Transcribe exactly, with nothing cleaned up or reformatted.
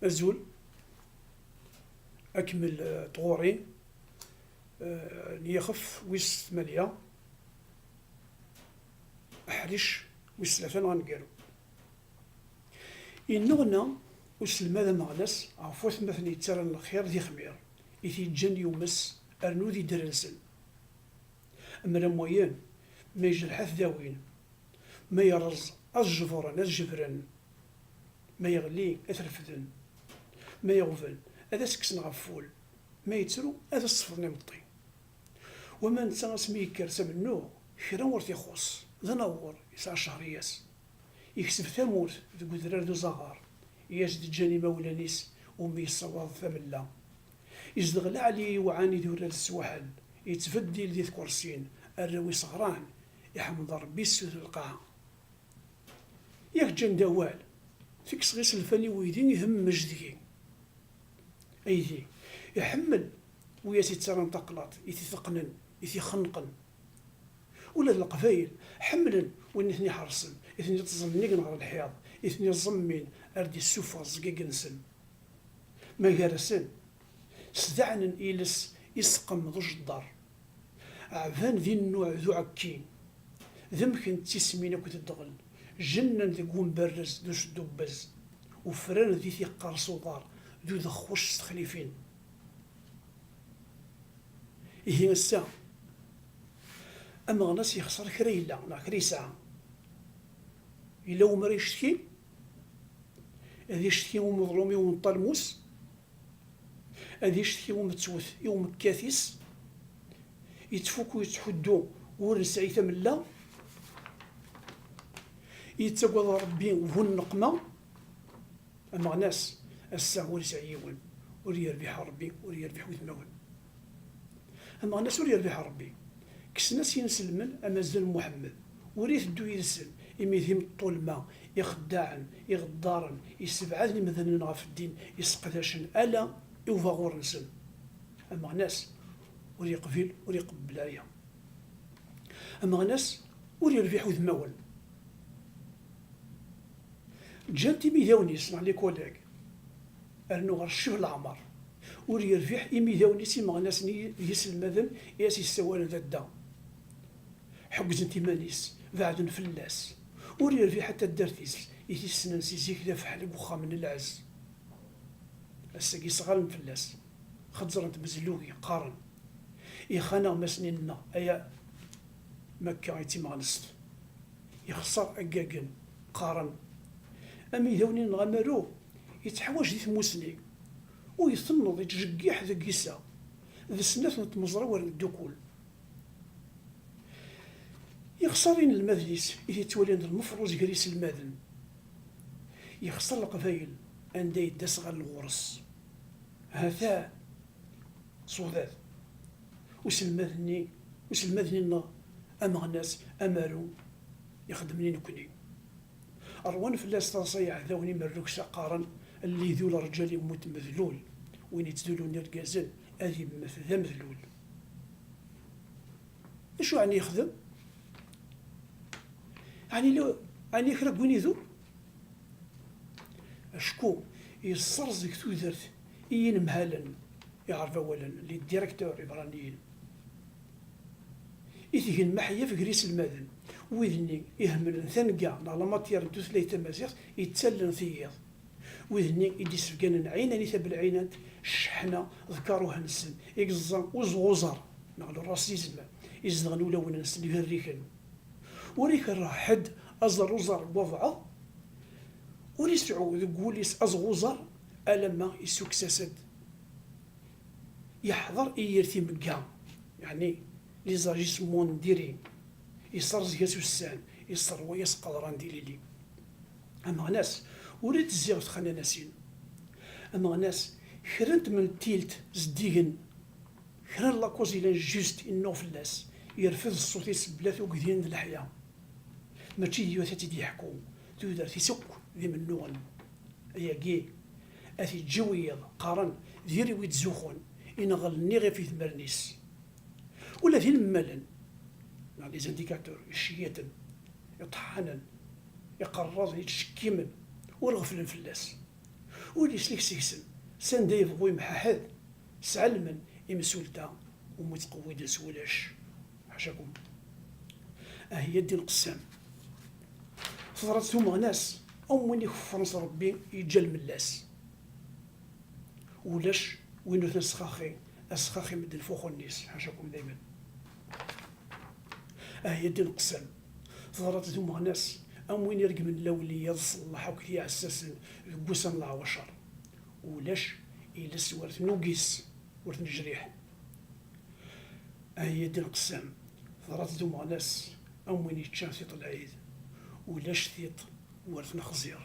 Azul. Akemmel, eh, tɣuri, eh, n yixef wis tmanya, aḥric wis tlata neɣ aneggaru. Yennuɣna uselmad ameɣnas ɣef watmaten yettarran lxir d ixmir i t-yeǧǧan yumes rnu d idder-nsen. Amram wayen, ma yejreḥ ad t-dawin, ma yerreẓ ad jebren, ad jebren, ma yeɣli ad t-refden, ma yeɣben ad as-kksen ɣef wul, ma yettru ad as-sefḍen imeṭṭi. Wama netta asmi yekker s amennuɣ, kra ur t-ixuṣṣ, d anawer, yesɛa ccehriyat. Yekseb tamurt deg udrar d uzaɣar i as-d-ǧǧan imawlan-is umi yessawaḍ tamella. Izdeɣ lɛali iwɛan idurar d sswaḥel, yettbeddil di tkursin, arraw-is ɣran, iḥemmed Ṛebbi, yessuter lqaɛa. Yak ǧǧan-d awal, tekkseɣ iselfan i weydi ihemmej deg-i. Aydi iḥemmel wi as-yettarran taqlaṭ, i t-iteqqnen, i t-ixenqen. Ula d Leqbayel ḥemmlen win i ten-iḥerṣen, i ten-ittẓennigen ɣer lḥiḍ, i ten-iẓemmin ar d-issufeɣ ẓẓgig-nsen. Ma gar-asen, sdaɛnen iles iseqqem d ujeddar. Ɛban di nnuɛ d uɛekki, d amken d tismin akked ddɣel, jennen deg umberrez d usdubbez, ufran di tiqqar s uḍar d udexxuc s texlifin. Ihi ass-a, ameɣnas yexṣer kra yella neɣ kra yesɛa. Yella wumi ara yecetki? Ad yecetki umeḍlum i umeṭṭalmus? Ad yecetki umettwet i umekkat-is? Yettfukku yettḥuddu ur nesɛi tamella? Yettagad Ṛebbi bu nneqma? Ameɣnas, ass-a ur yesɛi yiwen, ur yerbiḥ Ṛebbi, ur yerbiḥ wudmawen. Ameɣnas ur yerbiḥ Ṛebbi. Kksen-as yinselmen amazan n Muḥemmed, ur iteddu yid-sen, imi d imeṭṭulma, ixeddaɛen, iɣeddaren, issebɛaden imdanen ɣef ddin, isseqdacen ala i ubaɣur-nsen. Ameɣnas ur yeqbil, ur iqebbel aya. Ameɣnas ur yerbiḥ udmawen. Ǧǧan-t imidawen-is neɣ les collègues, rnu ɣer ccib leɛmer. Ur yerbiḥ imidawen-is imeɣnasen d yiselmaden i as-yessawalen dadda. Ḥeggzent iman-is, beɛden fell-as. Ur yerbiḥ a taddart-is i t-issnen si zik d afeḥli deg uxxam n lɛezz. Ass-agi sɣalen fell-as, xeẓẓren-t mezlugi, qqaren: "Ixxan-aɣ Mass-nni-nneɣ, aya makka i d timeɣnest." Yexṣer aggagen, qqaren: "Amidaw-nni-nneɣ amaru yettḥawaj di tmusni, u itenneḍ, yettjeggiḥ deg iseɣ, d snat n tmeẓra wer neddukul." Yexṣer inelmaden-is i t-yettwalin d lmefruz gar iselmaden. Yexṣer Leqbayel anda yedda sɣalen ɣur-s. Ha-t-an s uḍad uselmad-nni, uselmad-nni-nneɣ ameɣnas, amaru, ixeddmen i nekkni. Ṛwan fell-as taḍsa yiɛdawen imerruksa, qqaren: "Llidu lerǧal yemmut medlul, win yettdulun irgazen ad yemmet d amedlul." D acu ɛni yexdem? Ɛni la-, ɛni kra n win idur? Acku yesserẓeg tudert i yinemhalen, iɛerbawalen, les directeurs iberraniyen, i tgen maḥyaf gar iselmaden, wid-nni ihemmlen tanga neɣ la matière n tutlayt tamaziɣt, yettallen tiyiḍ. Wid-nni i d-isebganen ɛinani tabelɛinant, cceḥna d karuh-nsen, i yeẓẓa uẓɣuẓer neɣ le racisme izedɣen ulawen-nsen, iberriken. Ur ikerreh ḥedd aẓruẓer n wabɛeḍ, ur iseɛɛu deg wul-is aẓɣuẓer alamma issukkes-as-d. Yeḥḍer i yir timegga, yeɛni les agissements n diri, yesserẓeg-as ussan, yesserwa-yas qeḍran d ilili. Ameɣnas ur itezzi ɣef txananasin. Ameɣnas, kra n tmentilt zeddigen, kra n lakuẓ yellan juste innuɣ fell-as, yerfed ṣṣut-is bla tugdi d leḥya. Mačči d yiwet ad tt-id-yeḥku, tudert-is akk d imennuɣen. Ayagi, ad t-iǧǧi wiyiḍ, qqaren, diri wi d-zuxxun, inɣel nniɣ ɣef idmaren-is. Ula d inemmalen, neɣ les indicateurs, iceyyaten, iṭeḥḥanen, iqerraḍen, ittcekkimen, ur ɣeflen fell-as. Ur yeslek seg-sen, s anda yebɣu yemḥaḥed, sɛelmen imsulta umi ttqewwiden s wulac. Ḥacakum. Ahya ddin qessam. Teḍra-d tumeɣnas, am win ikeffren s Ṛebbi, yeǧǧa lmellas. Ulac win ur t-nesxaxi, asxaxi medden f uxunnis, ḥacakum daymen. Ahya ddin qessam. Teḍra-d tumeɣnas, am win iregmen lawliya d ṣṣellaḥ akked yiɛessasen deg wussan n leɛwacer. Ulac iles ur t-nugis, ur t-nejriḥ. Ahya ddin qessam. Teḍra-d tumeɣnas, am win yeččan tiṭ n lɛid. Ulac tiṭ ur t-nexzir.